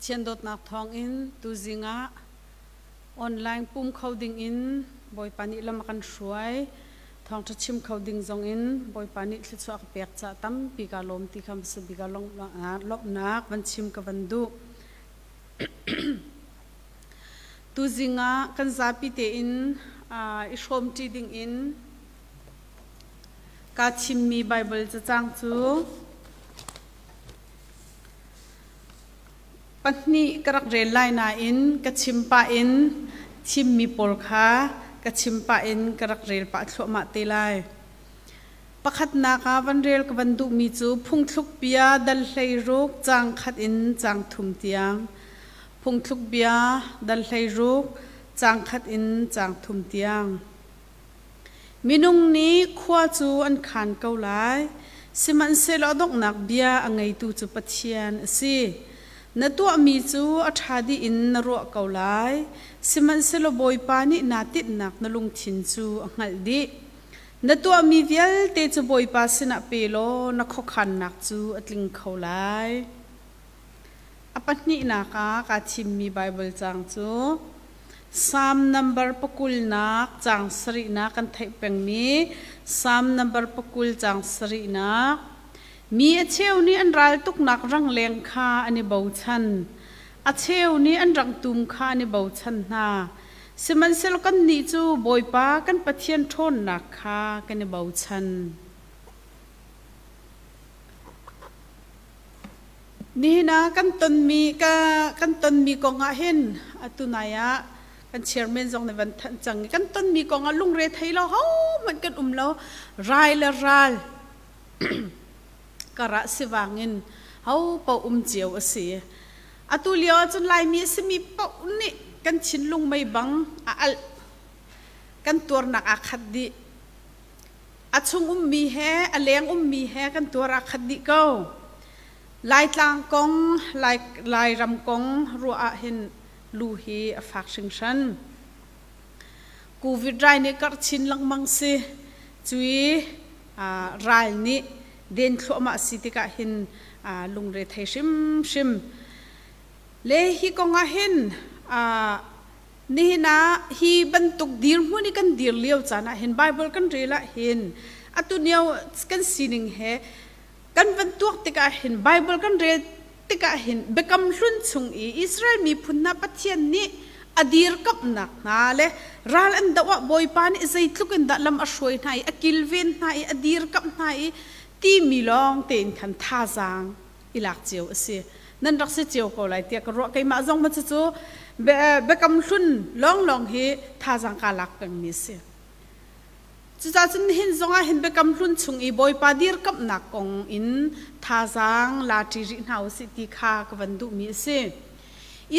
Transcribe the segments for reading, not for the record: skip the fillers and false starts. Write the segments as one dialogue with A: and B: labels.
A: Pathian dawtnak thawngin tuzing ah online pum kho dingin Bawipa nih lam a kan hruai. Thawngṭha chim kho ding zongin Bawipa nih thluachuah a ka pek caah tampi kaa lawm ti kha hmasa bik ah lawmhnak van chim ka van duh. Tuzing ah kan zapi tein i hrawmṭi dingin kaa thimmi Baibal cacang cu Pahnih ka rak rel lai nain ka chim pah in thimmi pawl kha ka chim pah in ka rak rel pah thluahmah te lai. Pakhatnak ah van rel ka van duhmi cu phungthluk bia dal 16 caang khat in caang thum tiang. Phungthluk bia dal 16 caang khat in caang thum tiang. Minung nih khua cu an khaan ko lai, sihmanhsehlaw a donghnak bia a ngeitu cu Pathian a si. Na tuahmi cu a ṭha dih in na ruah ko lai, sihmanhsehlaw Bawipa nih naa tinhnak na lungthin cu a hngalh dih. Na tuahmi vialte cu Bawipa sinah pe law na khuakhannak cu a tling kho lai. A pahnihnak ah kaa thimmi Baibal caang cu Salm nambar pakulnak caang sarihnak kan theih pengmi Salm nambar pakul caang sarihnak. Mi a cheu nih an raltuknak rangleng kha an i bochan. A cheu nih an rangtum kha an i bochan hna. Sihmanhsehlaw kannih cu Bawipa kan Pathian ṭhawnnak kha kan i bochan. Nihin ah kan tonmi kan tonmi kong ah hin atu nai ah kan chairman zong nih van thanh cang i kan tonmi kong ah lungre thei lo hohmanh kan um lo. Rai le ral karah sivang in ho paoh um cio a si. Atu lio ahcun Laimi a simi paoh nih kan thinlung mei bang a alh. Kan tuarnak aa khat dih. A chung ummi he a leng ummi he kan tuar aa khat dih ko. Laitlang kong, Lai, Lairam kong ruah ah hin lu hi a fak hringhran. Covid rai nih karh chin lengmang si. Cui ral nih den thluahmah si tikah hin lungre thei hrimhrim. Le hi kong ah hin Nihin ah hi bantuk dirhmun i kan dir lio caan ah hin Bible kan rel ah hin atu nio kan sining he kan van tuak tikah hin Bible kan rel tikah hin Biakam Hlun chung i Israel miphun hna Pathian nih a dirkamhnak hna le ral an doh ah Bawipa nih zeitluk in dah lam a hruai hna i a kilven hna i a dirkamh hna i timi lawng tein khan thazaang i lak cio a si. Nan rak si cio ko lai tiah ka ruah. Keimah zong ma cucu biakam hlun lawnglawng hi thazaang kaa lak pengmi a si. Cucaah cun nihin zongah hin biakam hlun chung i Bawipa dirkamhnak kong in thazaang la ṭi rih hna usih ti kha ka van duhmi a si.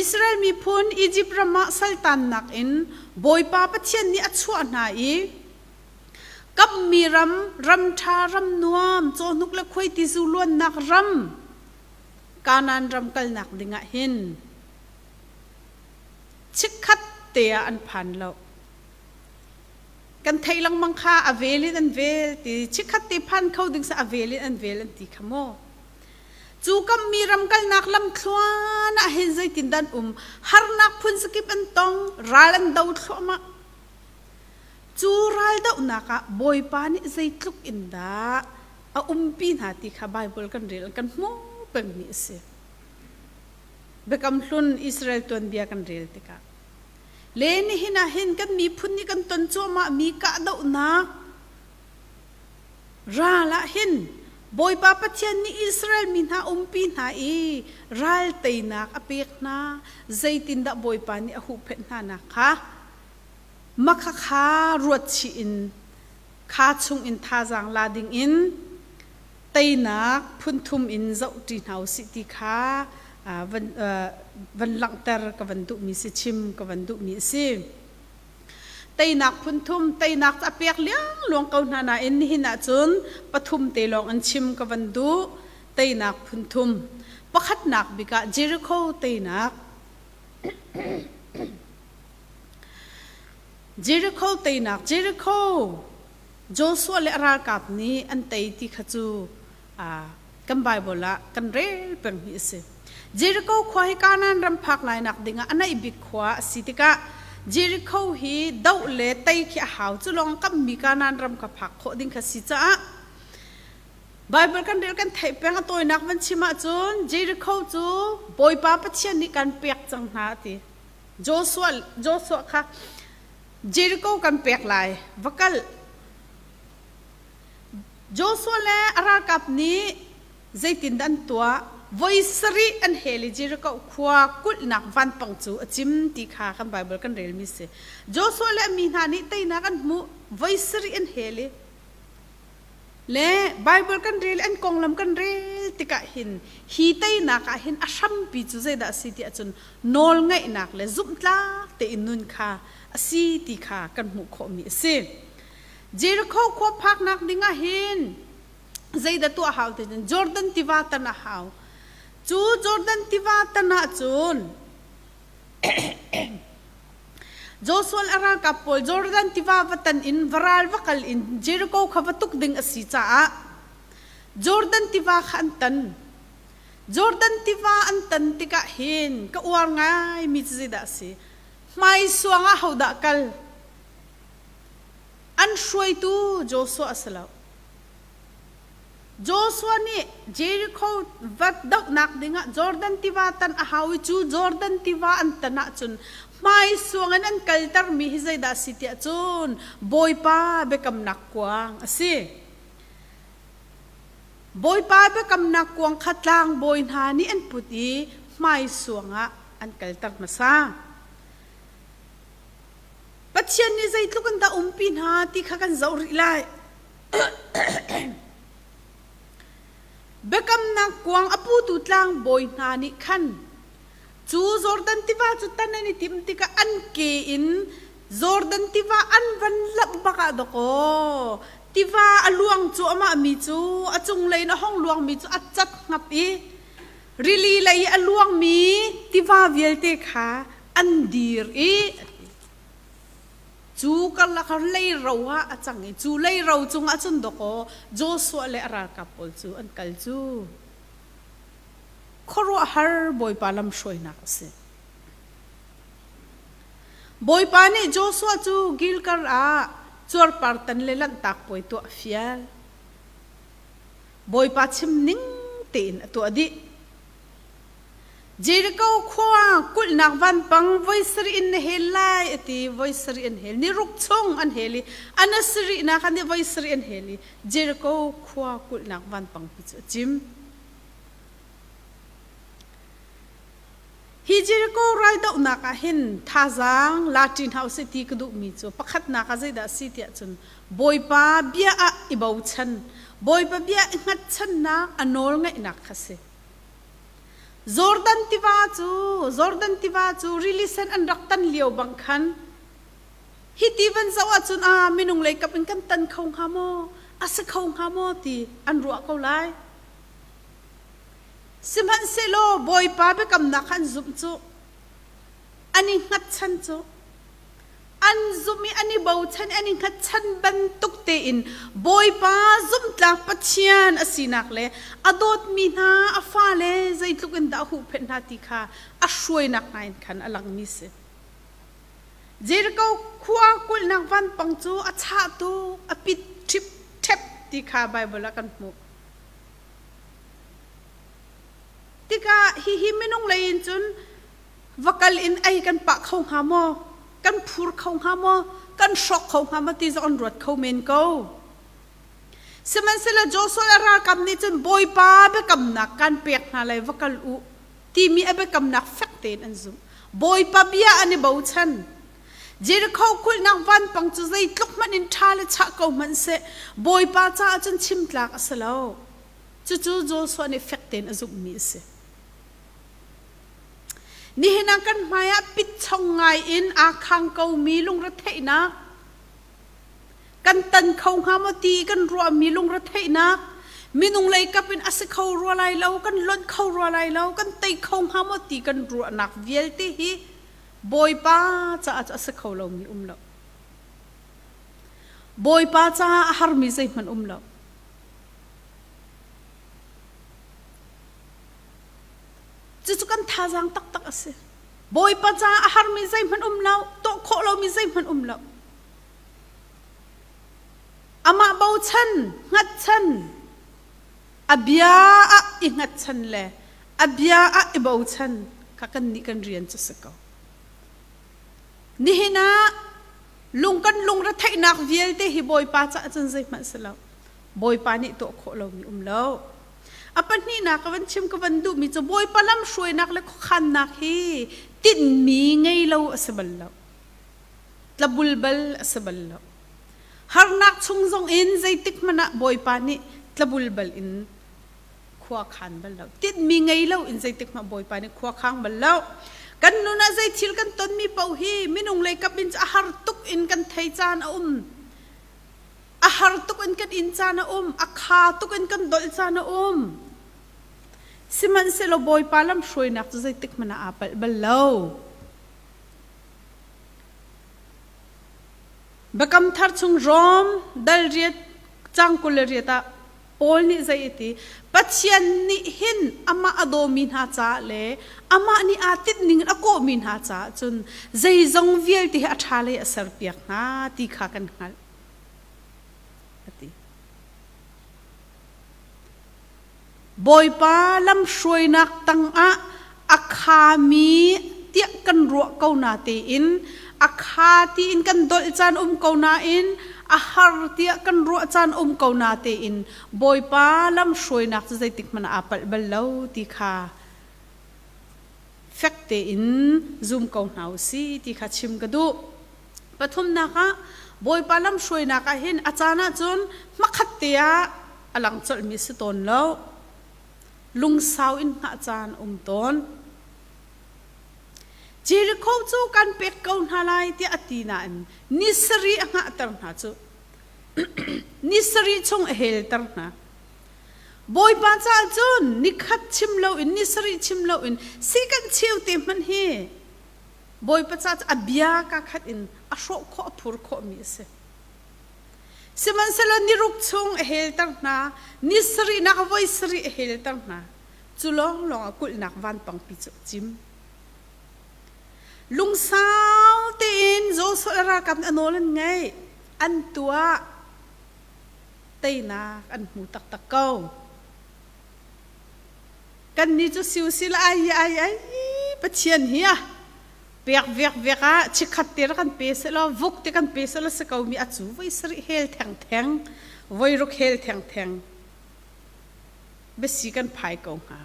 A: Israel miphun Izipt ram ah saltannak in Bawipa Pathian nih a chuah hna i Kamhmi ram, ram ṭha, ram nuam, cawhnuk le khuaitizu luannak ram, Kanaan ram kalnak dingah hin chikkhat te ah an phan lo. Kan theih lengmang kha a vel in an vel ti chikkhat te phan kho ding sa a vel in an vel an ti kha maw. Cu kammi ram kalnak lamthluan ah hin zeitindah an um? Harnak phun zakip an tong, ral an do thluahmah. Cu raldohnak ah Bawipa nih zeitluk in dah a umpi hna ti kha Baibal kan rel kan hmuh pengmi a si. Biakam Hlun Israel tuanbia kan rel tikah le nihin ah hin kan miphun nih kan ton cuahmah mi kahdohnak ral ah hin Bawipa Pathian nih Israel mi hna umpi hna i ral teinak a pek hna zeitindah Bawipa nih a huhphenh hna nak kha Makhakha ruat chih in kha chung in thazaang la ding in teinak phunthum in zohṭi hna usih ti kha van, van langhter ka van duhmi si chim ka van duhmi a si. Teinak phunthum teinak cu a pek liangluang ko hna nain nihin ahcun pathum te lawng in chim ka van duh. Teinak phunthum. Pakhatnak bik ah Jericho teinak. Jericho teinak Jericho Joshua le a ralkap nih an tei ti kha cu kan Bible ah kan rel peng hi a si. Jericho khua hi Kanaan ram phak lainak dingah a naih bik khua a si tikah Jericho hi doh le tei khi a hau. Cu lawng kammi Kanaan ram kha phak khawh ding kha si caah Baibal kan rel kan theih peng a tawinak van chim ahcun Jericho cu Bawipa Pathian nih kan pek cang hna a ti. Joshua, Joshua kha Jericho kan pek lai, va kal. Joshua le a ralkap nih zeitindah an tuah? Voi sarih an hel i Jericho khua kulhnak vanpang cu a cim ti kha kan Baibal kan relmi si. Joshua le a mi hna nih teinak an hmuh. Voi sarih an hel i le Baibal kan rel an konglam kan rel tikah hin hi teinak ah hin a hrampi cu zeidah a si ti ahcun nawlngaihnak le zumhtlak tein nun kha a si ti kha kan hmuh khawhmi a si. Jericho khua phaknak ding ah hin zeidah tuah hau ti cun Jordan tiva tan a hau. Cu Jordan tiva tan ah cun Joshua le a ralkap pawl Jordan tiva va tan in varal va kal in Jericho kha va tuk ding a si caah Jordan tiva kha an tan. Jordan tiva an tan tikah hin ka uar ngaimi cu zeidah a si? Hmaisuang ah hodah kal? An hruaitu Joshua a si lo. Joshua nih Jericho va dohnak dingah Jordan tiva tan a hau i cu Jordan tiva an tan ahcun hmaisuang in an kaltermi hi zeidah a si tiah cun Bawipa biakamnak kuang a si. Bawipa biakamnak kuang kha tlangbawi hna nih an put i hmaisuang ah an kalter hmasa. Pathian nih zeitluk in dah umpi hna ti kha kan zoh rih lai. Biakamnak kuang a putu tlangbawi hna nih khan cu Jordan tiva cu tan an i timh tikah an ke in Jordan tiva an van lamh bak ah dawkaw tiva a luang cuahmah mi cu a cunglei in a hong luangmi cu a cat hngap i rili lei i a luangmi tiva vialte kha an dir i Cu karlak ah leiro ah a cang i cu leiro cungah cun dawkaw Joshua le a ralkap pawl cu an kal cu. Khuaruahhar Bawipa lamhruainak a si. Bawipa nih Joshua cu Gilgal ah cuarpar tan le lanhtak puai tuah a fial. Bawipa chim ning tein a tuah dih. Jericho khua kulhnak vanpang voi sarih in na hel lai a ti. Voi sarih an hel. Ni ruk chung an hel i a na sarihnak ah ni voi sarih an hel i Jericho khua kulhnak vanpang pi cu a cim. Hi Jericho raldohnak ah hin thazaang la ṭi hna usih ti ka duhmi cu pakhatnak ah zeidah a si tiah cun Bawipa bia ah i bochan, Bawipa bia i hngatchannak a nawl ngaihnak kha si. Jordan tiva cu Jordan tiva cu rili sen an rak tan lio bang khan hi ti van zoh ahcun ah minung lei kap in kan tan kho hnga maw a si kho hnga maw ti an ruah ko lai. Sihmanhsehlaw Bawipa biakamnak kha an zumh cu an i hngatchan cu An zumh i an i bochan i an i hngatchan bantuk tein Bawipa zumhtlak Pathian a sinak le a dawtmi hna a fale zeitluk in dah a huhphenh hna ti kha a hruainak hna in khan a langmi si. Jericho khua kulhnak vanpang cu a chah tuk, a pit ṭhip ṭhep ti kha Baibal ah kan hmuh. Tikah hihi minung lei in cun va kal in ei kan pah kho hnga maw? Kan phur kho hnga maw? Kan hrawk kho hnga maw ti zong an ruat kho men ko. Sihmanhsehlaw Joshua le ralkap nih cun Bawipa biakamnak kan pek hna lai va kal u timi a biakamnak fek tein an zumh. Bawipa bia an i bochan. Jericho kulhnak vanpang cu zeitluk hmanh in ṭha le chah ko hmanh seh Bawipa caah cun chim tlak a si lo. Cucu Joshua nih fek tein a zumhmi a si. Nihin ah kan hmaiah pitchong ngai in aa khang komi lungretheihnak, kan tan kho hnga maw ti kan ruahmi lungretheihnak, minung lei kap in a si kho rua lai lo, kan lonh kho rua lai lo, kan tei kho hnga maw ti kan ruahnak vialte hi Bawipa caah cu a si kho lomi um lo. Bawipa caah a harmi zeihmanh um lo. Cucu thazaang taktak a si. Bawipa caah a harmi zeihmanh um lo, tuah khawh lomi zeihmanh um lo. Amah bochan, hngatchan, a bia ah i hngatchan le a bia ah i bochan kha kannih kan rian cu si ko. Nihin ah lung kan lungretheihnak vialte hi Bawipa caah cun zeihmanh si lo. Bawipa nih tuah khawh lomi um lo. A pahnihnak ka van chim ka van duhmi cu Bawipa lamhruainak le khuakhannak hi tinhmi ngei lo a si bal lo. Tlabul bal a si bal lo. Harnak chung zong in zeitik hmanh ah Bawipa nih tlabul bal in khua khan bal lo. Tinhmi ngei lo in zeitik hmanh Bawipa nih khua khang bal lo. Kan nun ah zei thil kan tonmi paoh hi minung lei kap in a har tuk in kan thei caan a um. A har tuk in kan in caan a um. A kha tuk in kan dolh caan a um. Sihmanhsehlaw Bawipa lamhruainak cu zeitik hmanh ah aa palh bal lo. Biakam Thar chung Rom dal riat cang 28 ah Paul nih zei a ti? Pathian nih hin amah a dawmi hna caah le amah nih aa tinh ning in a kawhmi hna caah cun zeizong vialte hi a ṭha lei a serpiak hna ti kha kan hngalh. A ti. Bawipa lamhruainak tangah a khami tiah kan ruah ko na tein a kha tiin kan dolh caan um ko nain a har tiah kan ruah caan um ko na tein Bawipa lamhruainak cu zeitik hmanh ah aa palh bal lo ti kha fek tein zum ko hna u si ti kha chim ka duh. Pathumnak ah Bawipa lamhruainak ah hin a caan ahcun hmakhat te ah a lang colhmi si tawn lo. Lungsau in hngah caan um tawn. Jericho cu kan pek ko hna lai tiah a ti nain ni sarih a hngahter hna cu. Ni sarih chung a helter hna. Bawipa caah cun nikhat chim loin ni sarih chim loin si kan cheu te hmanh hi Bawipa caah cu a bia ka khat in a hrawh khawh a phur khawhmi a si. Sihmanhsehlaw ni ruk chung a helter hna, ni sarihnak voi sarih a helter hna. Cu lawnglawng ah kulhnak vanpangpi cu a cim. Lungsau tein Joshua le ralkap nih a nawl an ngaih. An tuah. Teinak an hmu taktak ko. Kannih cu siusil ai ai ai Pathian hi a pek vek vek ah chikkhat te rak kan pe selaw vuk te kan pe selaw si ko mi a cu voi sarih hel theng theng voi ruk hel theng theng biasi kan phai ko hnga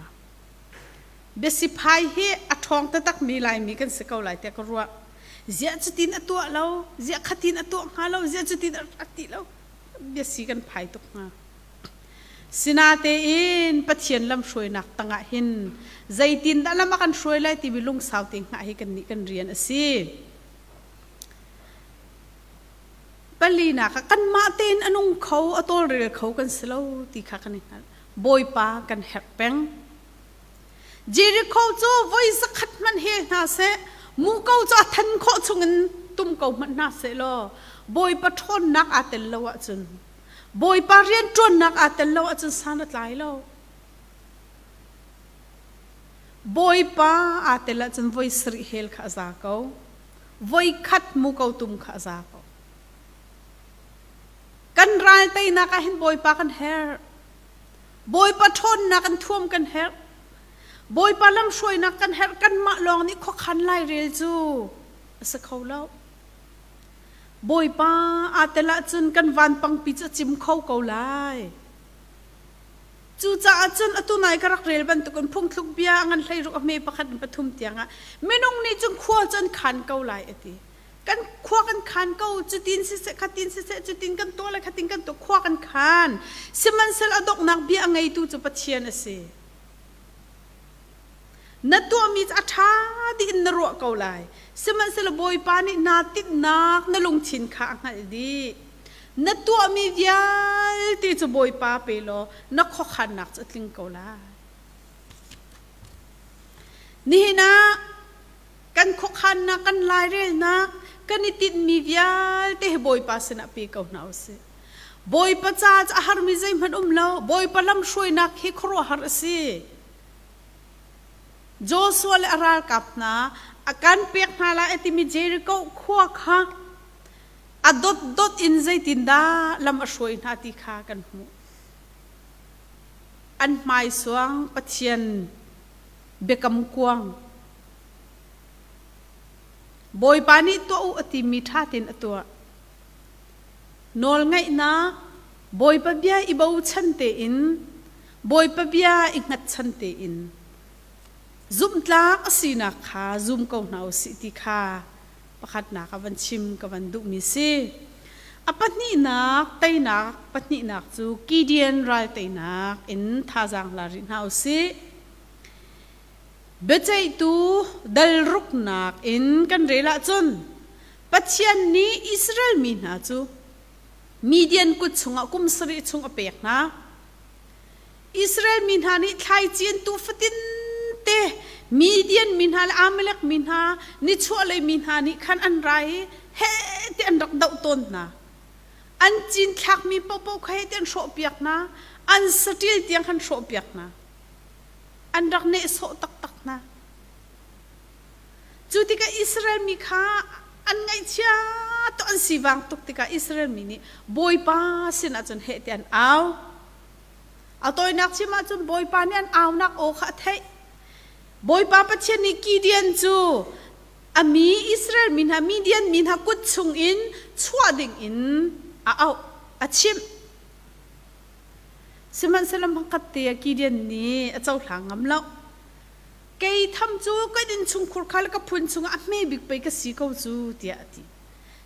A: biasi phai hi a ṭhawng taktak mi Laimi kan si ko lai tiah ka ruah ziah cutin a tuah lo ziah khatin a tuah hnga lo ziah cutin a ti lo biasi kan phai tuk hnga Sinatein Pathian lamhruainak tangah hin zeitindah lam a kan hruai lai timi lungsau te hngah hi kannih kan rian a si. Palinak ah kanmah tein a nung kho, a tawlrel kho kan si lo ti kha kan i hngalh. Bawipa kan herh peng. Jericho cu voi zakhat hmanh hel hna seh, muko cu a than khawh chungin tum ko hmanh hna seh law Bawipa ṭhawnnak aa tel lo ahcun Bawipa rianṭuannak aa tel lo ahcun san a tlai lo. Bawipa aa tel ahcun voi sarih hel kha a za ko. Voi khat muko tum kha a za ko. Kan ral teinak ah hin Bawipa kan herh. Bawipa ṭhawnnak in thuam kan herh. Bawipa lamhruainak kan herh. Kanmah lawng nih khuakhan lairel cu a si kho lo. Bawipa aa tel ahcun kan vanpangpi cu a cim kho ko lai. Cucaah cun atu nai ka rak rel bantukin phungthluk bia a ngan hleiruk a hme pakhat in pathum tiangah minung nih cun khua cu an khan ko lai a ti. Kan khua kan khan ko, cutin siseh, khatin siseh, cutin kan tuah le khatin kan tuah, khua kan khan. Sihmanhsehlaw a donghnak bia a ngeitu cu Pathian a si. Na tuahmi cu a ṭha dih in na ruah ko lai. Sihmanhsehlaw Bawipa nih naa tinhnak na lungthin kha a hngalh dih. Na tuahmi vialte cu Bawipa pe law na khuakhannak cu a tling ko lai. Nihin ah kan khuakhannak, kan lairelnak, kan i tinhmi vialte hi Bawipa sinah pe ko hna u sih. Bawipa ca cu a harmi zeihmanh um lo. Bawipa lamhruainak hi khuaruahhar a si. Joshua le a ralkap hna a kan pek hna lai a timi Jericho khua kha a dotdot in zeitindah lam a hruai hna ti kha kan hmuh. An hmaisuang Pathian biakam kuang Bawipa nih tuah u a timi ṭha tein a tuah. Nawlngaihnak Bawipa bia i bochan tein Bawipa bia i hngatchan tein zumhtlak a sinak kha zum ko hna u sih ti kha pakhatnak a van chim ka van duhmi si. A pahnihnak teinak pahnihnak cu Gideon ral teinak in thazaang la rih hna u sih. Biaceihtu dal ruknak in kan rel ahcun Pathian nih Israel mi hna cu Midian kut chungah kum sarih chung a pek hna. Israel mi hna nih thlaici an tuh fatin te Midian mi hna le Amalek mi hna nichuahlei mi hna nih khan an ra i heh ti an rak doh tawn hna. An cinthlakmi paohpaoh kha heh ti an hrawhpiak hna. An saṭil tiang khan hrawhpiak hna. An rak nehsawh taktak hna. Cu tikah Israel mi kha an ngaihchia tuk an sivang tuk tikah Israel mi nih Bawipa sinah cun heh ti an au. A tawinak chim ahcun Bawipa nih an aunak aw kha a theih. Bawipa Pathian nih Gideon cu a mi Israel mi hna Midian mi hna kut chungin chuah dingin a auh, a chimh. Sihmanhsehlaw hmakhat te ah Gideon nih a cohlang ngam lo. Kei tham cu kan innchungkhur kha le ka phun chungah a hme bik pei ka si ko cu tiah a ti.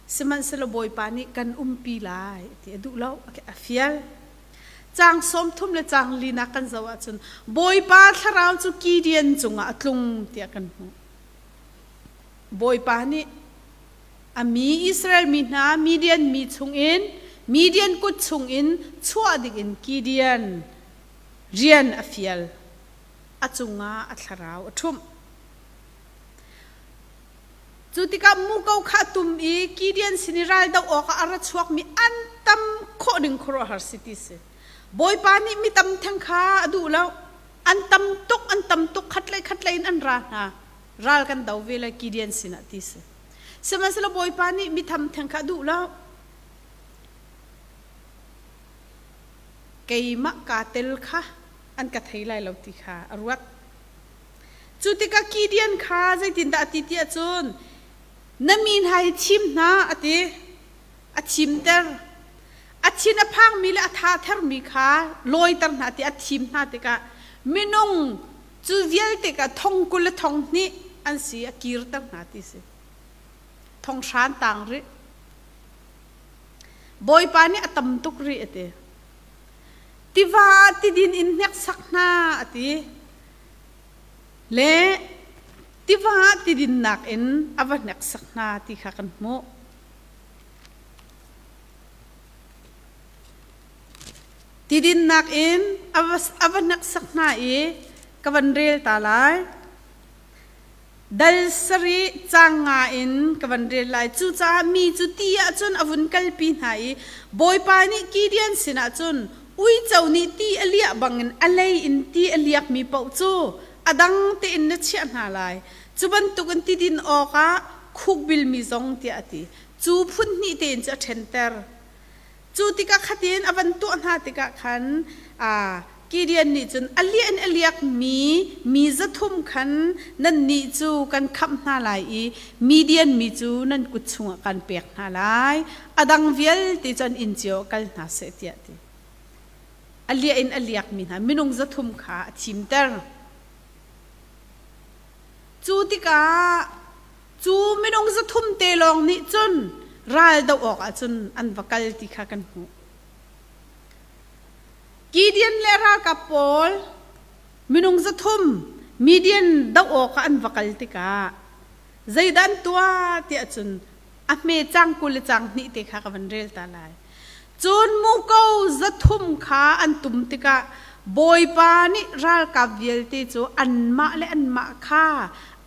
A: Sihmanhsehlaw Bawipa nih kan umpi lai ti a duh lo, a fial. Caang 30 le caang linak kan zoh ahcun Bawipa thlarau cu Gideon cungah a tlung tiah kan hmuh. Bawipa nih a mi Israel mi hna Midian mi chungin Midian kut chungin chuah dingin Gideon rian a fial. A cungah a thlarau a ṭhumh. Cu tikah muko kha a tum i Gideon sin i ral doh awkah a ra chuakmi an tam khawh ning khuaruahhar si ti si. Bawipa nih mi tam theng kha a duh lo. An tam tuk, an tam tuk, khatlei khatlei in an ra hna. Ral kan do ve lai Gideon sinah ti si. Sihmanhsehlaw Bawipa nih mi tham theng kha a duh lo. Keimah kaa tel kha an ka thei lai lo ti kha a ruat. Cu tikah Gideon kha zeitindah a ti ti ahcun na mi hna hi thim hna a ti. A thimter. A thin a phangmi le a tha thermi kha lawiter hna ti a thim hna tikah minung cu vialte kha thong 20 le thong hnih an si a kirter hna ti si. Thong hran tang rih. Bawipa nih a tam tuk rih a ti. Tiva ah tidin in hneksak hna a ti. Le tiva ah tidinnak in a va hneksak hna ti kha kan hmuh. Tidinnak in a va, a va hneksak hna i ka van rel ta lai. Dal sarih caang nga in ka van rel lai. Cucaah mi cu ti ahcun a vun kalpi hna i Bawipa nih Gideon sinah cun uico nih ti a liah bangin a lei in ti a liakmi paoh cu a dang tein na chiah hna lai. Cu bantukin ti din awkah khukbilmi zong tiah a ti. Cu phun hnih tein cu a ṭhenter. Cu tikah khatin a van tuah hna tikah khan Gideon nih cun a liah in a liakmi mi 300 khan nannih cu kan khamh hna lai i Midian mi cu nan kut chungah kan pek hna lai. A dang vialte cu an inn cio ah kal hna seh tiah a ti. A liah in a liakmi hna minung 300 kha a thimter. Cu tikah Cu minung 300 te lawng nih cun ral doh awkah cun an va kal ti kha kan hmuh. Gideon le ralkap pawl minung 300 Midian doh awkah an va kal tikah zeidah an tuah tiah cun a hme cang 20 le cang hnih te kha ka van rel ta lai. Cun muko 300 kha an tum tikah Bawipa nih ralkap vialte cu anmah le anmah kha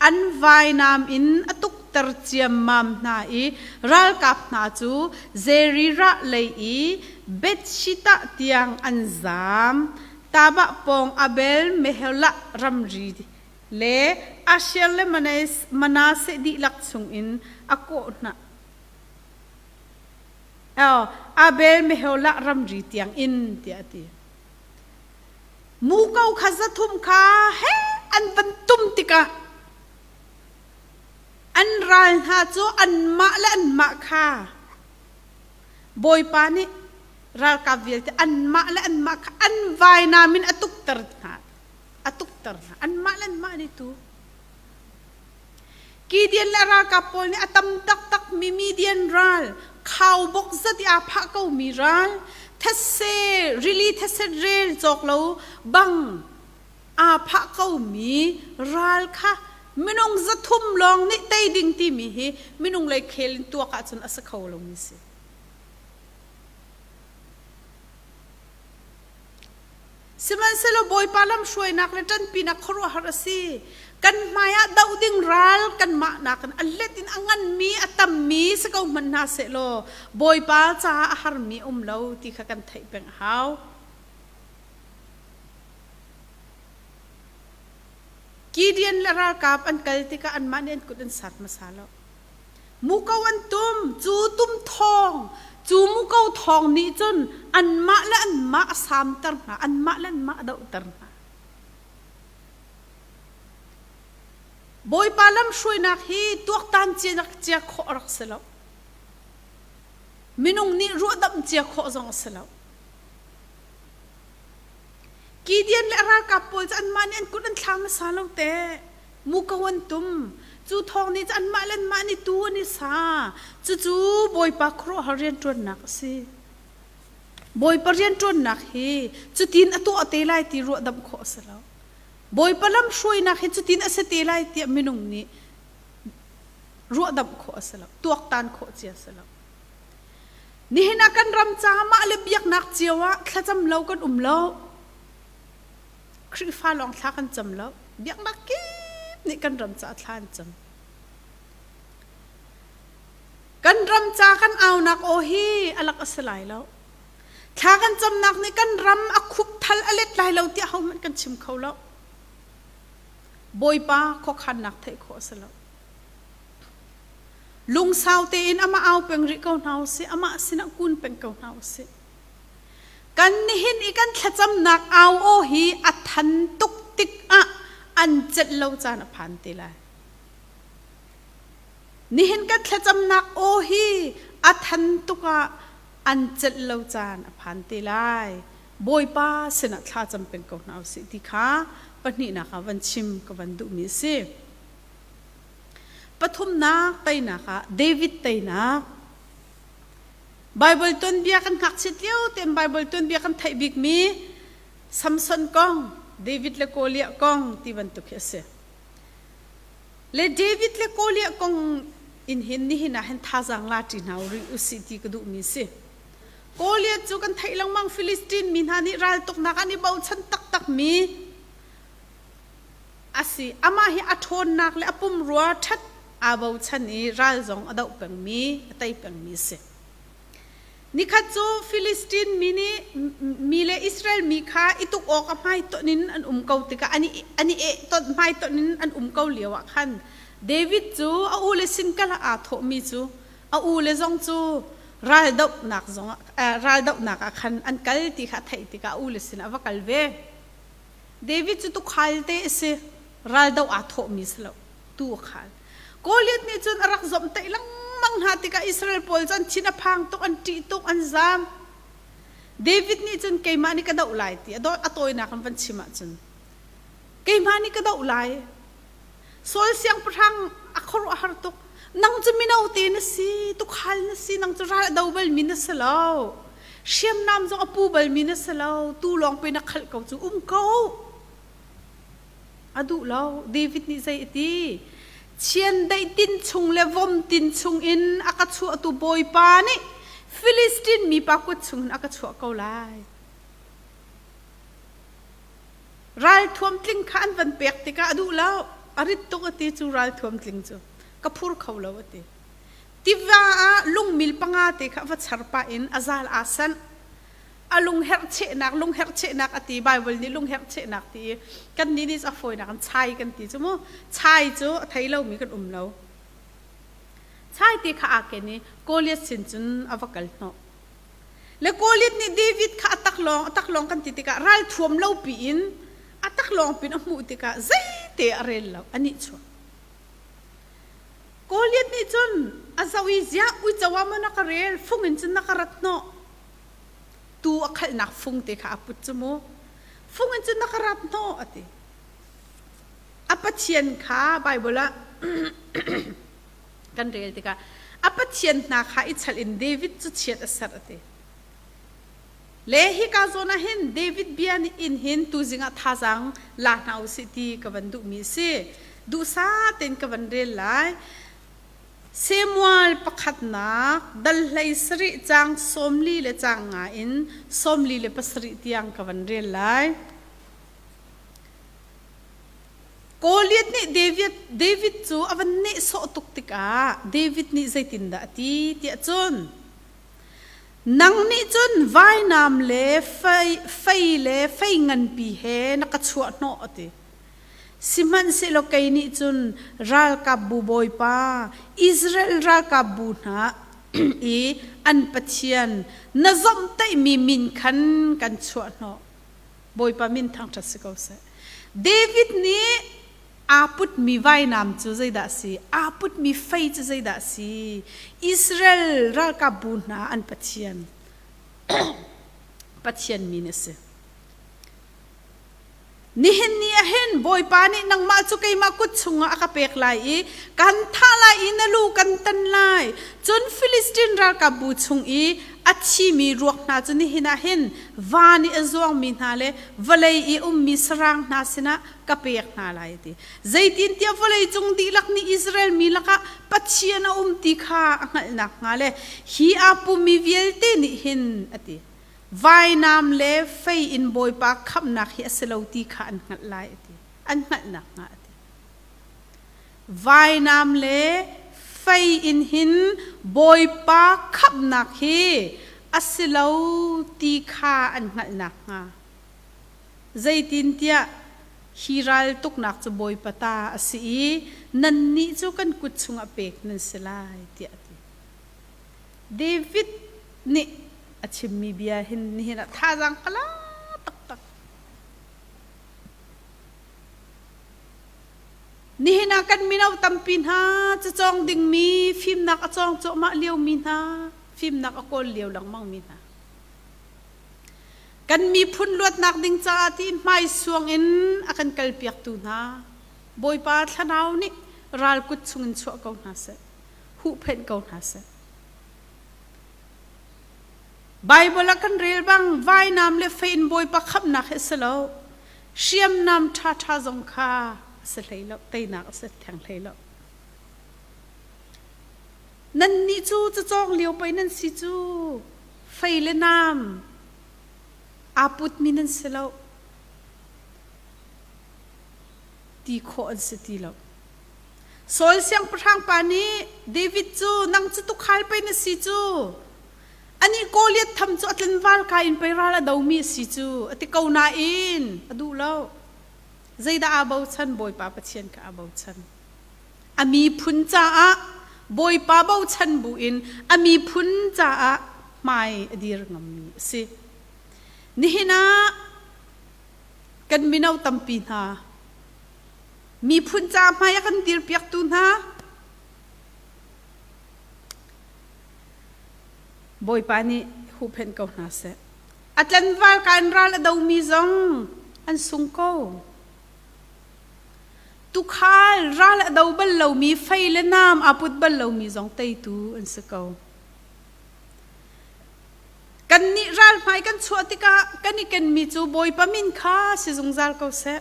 A: an vainam in a tukter ciammam hna i ralkap hna cu Zerirah lei i Bethshittah tiang an zaam. Tabah pawng Abel Meholah ramri Le Asher le Manasseh dihlak chungin a kawh hna. Abel Meholah ramri tiang in tiah a ti. Muko kha 300 kha he an van tum tikah an ral hna cu anmah le anmah kha Bawipa nih ralkap vialte anmah le anmah kha an vainam in a tukter hna a tukter hna anmah le anmah nih tu Gideon le ralkap pawl nih a tam taktak mi Midian ral khaubawk zat i aa phah ko mi ral thetse rili thetse rel cawk lo bang aa phah ko mi ral kha minung 300 lawng nih tei ding timi hi minung lei khel in tuak ahcun a si kho lomi si. Sihmanhsehlaw Bawipa lamhruainak le ṭanpinak khuaruahhar a si. Kan hmaiah doh ding ral kanmah nakin a let in a nganmi, a tammi si ko hmanh hna sehlaw Bawipa caah a harmi a um lo ti kha kan theih peng a hau. Gideon le ralkap an kal tikah anmah nih an kut an sat hmasa lo. Muko an tum, cu tum thawng, cu muko thawng nih cun anmah le anmah a samter hna, anmah le anmah a dohter hna. Bawipa lamhruainak hi tuaktan cia cia khawh a rak si lo. Minung nih ruahdamh cia khawh zong a si lo. Gideon le a ralkap pawl cu anmah nih an kut an thla hmasa lo teh. Muko an tum. Cu thawng nih cu anmah le anmah nih tu an i sa. Cucu Bawipa khuaruahhar rianṭuannak a si. Bawipa rianṭuannak hi cutin a tuah te lai ti ruahdamh khawh a si lo. Bawipa lamhruainak hi cutin a si te lai tiah minung nih ruahdamh khawh a si lo. Tuaktan khawh cia a si lo. Nihin ah kan ram caah mah le biaknak cio ah thlacam lo kan um lo. Khrihfa lawng thla kan cam lo. Biaknak kip nih kan ram caah thla an cam. Kan ram ca kan aunak aw hi a lak a si lai lo. Thla kan camnak nih kan ram a khup thal a let lai lo tiah hohmanh kan chim kho lo. Bawipa khuakhannak theih khawh a si lo. Lungsau tein amah au peng rih ko hna usih, amah sinah kun peng ko hna usih. Kan nihin i kan thlacamnak au aw hi a than tuk tikah an celh lo caan a phan te lai. Nihin kan thlacamnak aw hi a than tuk ah an celh lo caan a phan te lai. Bawipa sinah thla cam peng ko hna usih ti kha pahnihnak ah van chim ka van duhmi a si. Pathumnak teinak ah David teinak. Baibal tuanbia kan ngakchiat lio tein Baibal tuanbia kan theih bikmi Samson kong, David le Goliath kong ti bantuk hi a si. Le David le Goliath kong in hin nihin ah hin thazaang la ṭi hna rih usih ti ka duhmi si. Goliath cu kan theih lengmang Philistine mi hna nih raltuknak an i bochan taktakmi a si. Amah hi a ṭhawnnak le a pumrua ṭhat aa bochan i ral zong a doh pengmi, a tei pengmi a si. Nikhat cu Filistin mi nih mi le Israel mi kha i tuk awk a hmaitonh in an um ko tikah an i an i ehtonh hmaitonh in an um ko lio ah khan David cu a ule sin kal ah aa thawhmi cu a ule zong cu raldohnak zong ah raldohnak ah khan an kal ti kha a theih tikah a ule sin ah a va kal ve. David cu tuukhal te a si. Raldoh aa thawhmi si lo. Tuu a khal. Goliath nih cun a rak zomhtaih lengmang hna tikah Israel pawl cu an thin a phang tuk, an ṭih tuk, an zaam. David nih cun keimah nih ka doh lai ti a tawinak in van chim ahcun keimah nih ka doh lai. Saul siangpahrang a khuaruahhar tuk. Nang cu mino te na si, tuukhal na si, nang cu ral a do balmi na si lo. Hriamnam zong a pu balmi na si lo. Tu lawng pe na khalh ko cu um ko. A duh lo. David nih zei a ti? Chiandeih tin chung le vom tin chung in a ka chuahtu Bawipa nih Filistin mipa kut chung in a ka chuah ko lai. Ralthuam tling kha an van pek tikah a duh lo. A rit tuk a ti cu ralthuam tling cu. Ka phur kho lo a ti. Tiva ah lungmil panga te kha a va char pah in a zal aa sanh. A lungherh chehnak, lungherh chehnak a ti Bible nih lungherh chehnak ti i kan nih nih a fawinak in chai kan ti cu mu. Chai cu a thei lomi kan um lo. Chai ti kha aa ken i Goliath sin cun a va kal hnawh. Le Goliath nih David kha a taklawng a taklawng kan ti tikah ralthuam lo piin a taklawng pin a hmuh tikah zeite a rel lo a nihchuak. Goliath nih cun a zoh i ziah uico ah maw na ka rel fung in cun na ka rat hnawh tuu a khalhnak fung te kha a put cu mu fung in cun na ka rat hnawh a ti. A Pathian kha Baibal ah kan rel tikah a Pathian hna kha i chalh in David cu chiat a serh a ti. Le hika zawn ah hin David bia nih in hin tuzing ah thazaang la hna usih ti ka van duhmi a si. Duhsah tein ka van rel lai. Samuel pakhatnak dal hlei sarih caang 40 le caang nga in 47 tiang ka van rel lai. Goliath nih David, David cu a van nehsawh tuk tikah David nih zeitindah a ti tiah cun nang nih cun vainam le fei, fei le fei nganpi he na ka chuah hnawh a ti. Sihmanhsehlaw kei nih cun ralkapbu bawipa Israel ralkapbu hna i an Pathian na zomhtaihmi min khan kan chuah hnawh. Bawipa min thangṭhat si ko seh. David nih aa putmi vainam cu zeidah a si? Aa putmi fei cu zeidah a si? Israel ralkapbu hna an Pathian Pathian min a si. Nihin ni ah hin Bawipa nih nangmah cu keimah kut chungah a ka pek lai i kan thah lai i na lu kan tan lai. Cun Filistin ralkapbu chung i a thimi ruak hna cu nihin ah hin van i a zuangmi hna le vawlei i ummi sarang hna sinah ka pek hna lai a ti. Zeitintiah vawlei cung dihlak nih Israel mi lakah Pathian a um ti kha a hngalh nakhnga le hi aa pummi vialte nih hin a ti. Vainam le fei in Bawipa khamhnak hi a si lo ti kha an hngalh lai a ti. An hngalh nakhnga a ti. Vainam le fei in hin Bawipa khamhnak hi a si lo ti kha an hngalh nakhnga. Zeitintiah hi ral tuknak cu Bawipa ta a si i nannih cu kan kut chungah pek nan si lai, tiah a ti. David nih a chimmi bia hin nihin ah thazaang ka la taktak. Nihin ah kan mino tampi hna cacawng dingmi fimnak a cawng cuahmah liomi hna, fimnak a kawl lio lengmangmi hna. Kan miphun luatnak ding caah tiin hmaisuang in a kan kalpiaktu hna, Bawipa thlarau nih ral kut chungin chuah ko hna seh, huhphenh ko hna seh. Baibal ah kan rel bang vainam le fei in Bawipa khamhnak hi a si lo. Hriamnam ṭhaṭha zong kha a si hlei lo, teinak a si theng hlei lo. Nannih cu cacawng lio pei nan si cu fei le nam aa putmi nan si lo. Ti khawh an si ti lo. Saul siangpahrang pa nih David cu nang cu tukhal pei na si cu Anih Goliath tham cu a tlanval ka in pei ral a domi a si cu a ti ko nain a duh lo. Zeidah aa bochan? Bawipa Pathian kha aa bochan. A miphun caah Bawipa bochan buin a miphun caah hmai a dir ngammi a si. Nihin ah kan mino tampi hna miphun caah hmai a kan dirpiaktu hna Bawipa nih huhphenh ko hna seh. A tlanval ka in ral a domi zong an sung ko. Tukhal ral a do bal lomi fei le nam aa put bal lomi zong teitu an si ko. Kannih ral hmai kan chuah tikah kan i kenmi cu Bawipa min kha si zungzal ko seh.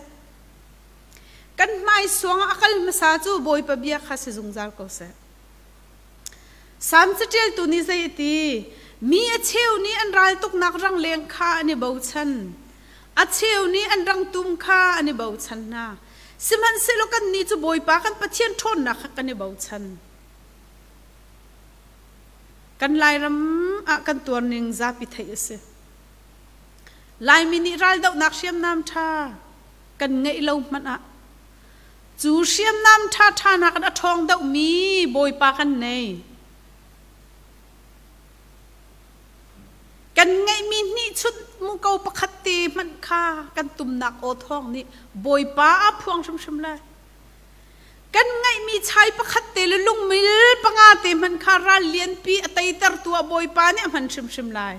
A: Kan hmai suang ah a kal hmasa cu Bawipa bia kha si zungzal ko seh. Salm caṭialtu nih zei a ti? Mi a cheu nih an raltuknak rangleng kha an i bochan. A cheu nih an rangtum kha an i bochan hna. Sihmanhsehlaw kannih cu Bawipa kan Pathian ṭhawnnak kha kan i bochan. Kan Lairam ah kan tuarning zapi theih a si. Laimi nih raldohnak hriamnam ṭha kan ngeih lo hmanh ah cu hriamnam ṭhaṭha nakin a ṭhawng deuhmi Bawipa kan nei. Kan ngeihmi hnihchunh muko pakhat te hmanh kha kan tumnak aw thawng nih Bawipa a phuang hrimhrim lai. Kan ngeihmi chai pakhat te le lungmil panga te hmanh kha ral lianpi a teitertu ah Bawipa nih a hman hrimhrim lai.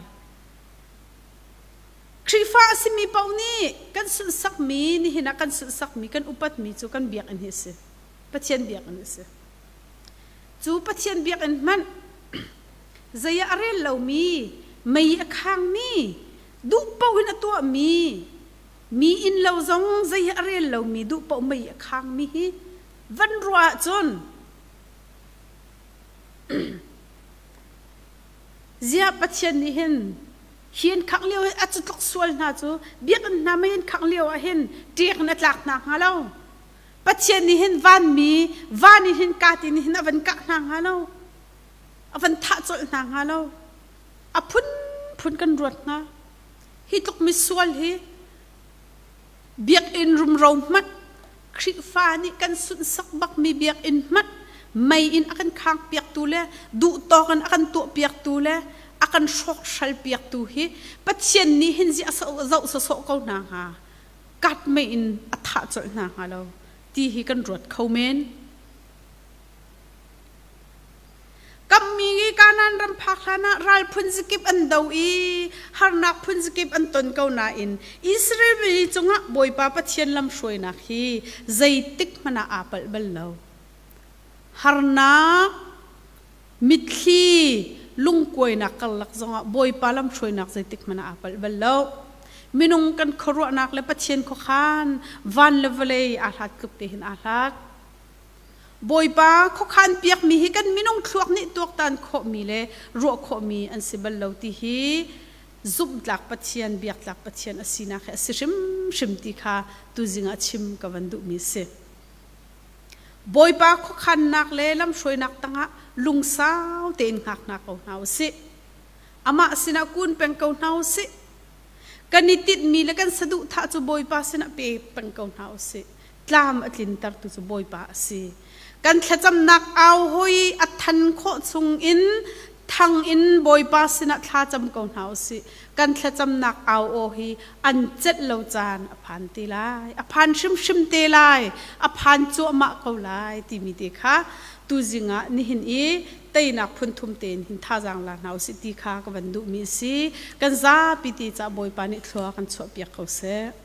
A: Khrihfa a simi paoh nih kan sunhsakmi, nihin ah kan sunhsakmi, kan upatmi cu kan biakinn hi a si. Pathian biakinn a si. Cu Pathian biakinn hmanh zei ah a rel lomi, mei a khangmi, duh paoh in a tuahmi, mi inn lo zong zei ah a rel lomi duh paoh mei a khangmi hi van ruah ahcun Ziah Pathian nih hin hi an khangh lio hi a cu tluk sual hna cu biakinn hna mei an khangh lio ah hin ṭek in a tlak hna hnga lo. Pathian nih hin vanmi van in hin kat in hin a van kah hna hnga lo. A van thah colh hna hnga lo. A phunphun kan ruat hnga. Hi tluk misual hi Biakinn rumro hmanh Khrihfa nih kan sunhsak bakmi biakinn hmanh mei in a kan khangpiaktu le duhtawk in a kan tuahpiaktu le a kan hrawkhralpiaktu hi Pathian nih hin ziah zoh sawsawh ko hna hnga kat mei in a thah colh hna hnga lo ti hi kan ruat kho men. Kammi i Kanaan ram phak hlanah ral phunzakip an do i harnak phunzakip an ton ko nain Israel mi cungah Bawipa Pathian lamhruainak hi zeitik hmanh ah aa palh bal lo. Harnak, mitthli, lungkuainak karlak zongah Bawipa lamhruainak zeitik hmanh ah aa palh bal lo. Minung kan khuaruahnak le Pathian khuakhan van le vawlei aa hlat tluk te hin aa hlat. Bawipa khuakhan piakmi hi kan minung thluak nih tuaktan khawhmi le ruah khawhmi an si bal lo ti hi zumhtlak Pathian, biaktlak Pathian a sinak hi a si hrimhrim ti kha tuzing ah chim ka van duhmi a si. Bawipa khuakhannak le lamhruainak tangah lungsau tein hngak hna ko hna u sih. Amah sinah kun peng ko hna u sih. Kan i tinhmi le kan saduhthah cu Bawipa sinah pe peng ko hna u sih. Tlam a tlintertu cu Bawipa a si. Kan thlacamnak au hoi a than khawh chung in thang in Bawipa sinah thlacam ko hna u sih. Kan thlacamnak au aw hi an celh lo caan a phan te lai. A phan hrimhrim te lai. A phan cuahmah ko lai timi te kha tuzing ah nihin i teinak phunthum tein hin thazaang la hna usih ti kha ka van duhmi a si. Kan zapi te caah Bawipa nih thlua kan chuahpiak ko seh.